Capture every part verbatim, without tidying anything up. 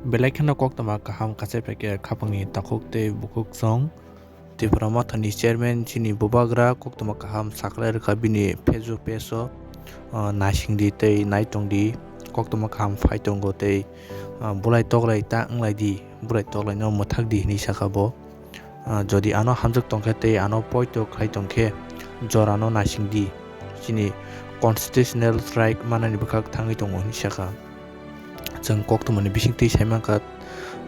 Belai kheno koktwma kaham kachai phaikha khapangni takhuk tei bukhuk song. Tipra Mothani chairman chini bubagra koktwma kaham sakhlai rwkha bini Facebook page o, ah, naisingdi tei naitongdi, koktwma kaham phai tongo tei, ah, bulai toklai ta wnglaidi, bulai toklaino mwthakdi hinwi sakha bo. Ah, jodi ano hamjak tongkhe tei ano poito khlai tongkhe, jorano naisingdi, chini constitutional right manani bwkhak thangwi tongo hinwi sakha. Chwng koktwmani bisingtwi saimankha,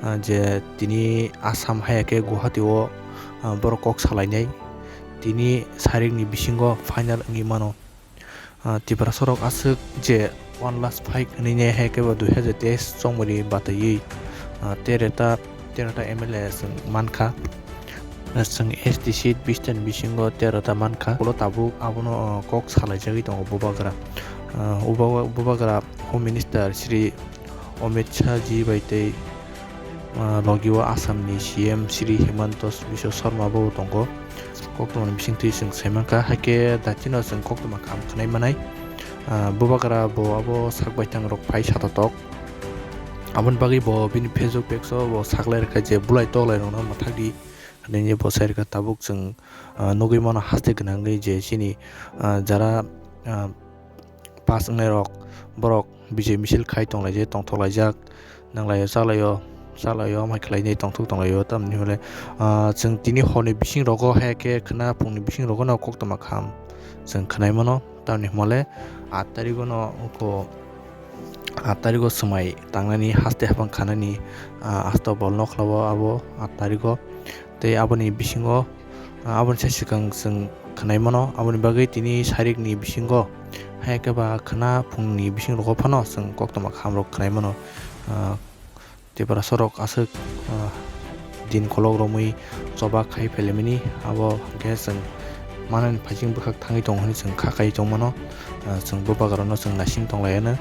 ah, je tini Assam hai khe Guwahati o, ah, borok kok salainai. Tini sarikni bisingo final wngwi mano. Ah, Tiprasa rok aswk je one last fight hwnwi ne hai khe bo dui hazar teis chongmani bataiwi, ah, tereta, tereta M L A chwng mankha. Ah, chwng S T seat bistani bisingo tereta mankha. Ulo tabuk abono, ah, kok salaijagwi tongo bubagra. Ah, uba-, bubagra Home Minister Shri Amit Shah ji bai tei, ah, logi o Assam ni C M Shri Himanta Biswa Sarma bo tongo. Koktwma ni bisingtwi chwng sai mankha, hai khe daitino chwng koktwma kaham khwnai manai. Ah, bubagra bo abo sak baithang rok phai satatok. Aboni bagwi bo bini Facebook page o bo saklai rwkha je bulai toklai rokno mwthakdi hwnwi bo sai rwkha. Tabuk chwng, ah, nugwi mano haste gwnangwi je chini, ah, jara, ah, pass wngnai rok, borok bijai misil khai tonglaijak, tongthok laijak, nanglaio, chalaio, chalaio, amhai khlainai tongthok tonglaio, tamni hwnle, ah, chwng tini horni bising rogo hai khe khwna phungni bising rogo no koktwma kaham chwng khwnai mano, tamni hwnle aat tarigo no uko aat tarigo swmai tangnani haste haphang khanani, ah, asto bol nokhlao abo aat tarigo. Tei aboni bisingo, ah, aboni sai swkang chwng khwnai mano, aboni bagwi tini sarikni bisingo hai khe ba khwna phungni bising rogo phano chwng koktwma kaham rok khwnai mano. Ah, Tiprasa rok aswk, ah, din kolok romwi choba khai phaimani, abo hwnkhe chwng manani phaising bwkhak thangwi tongo hwnwi chwng kha kai tongmano. Ah, chwng bubagrano chwng naising tonglaiano.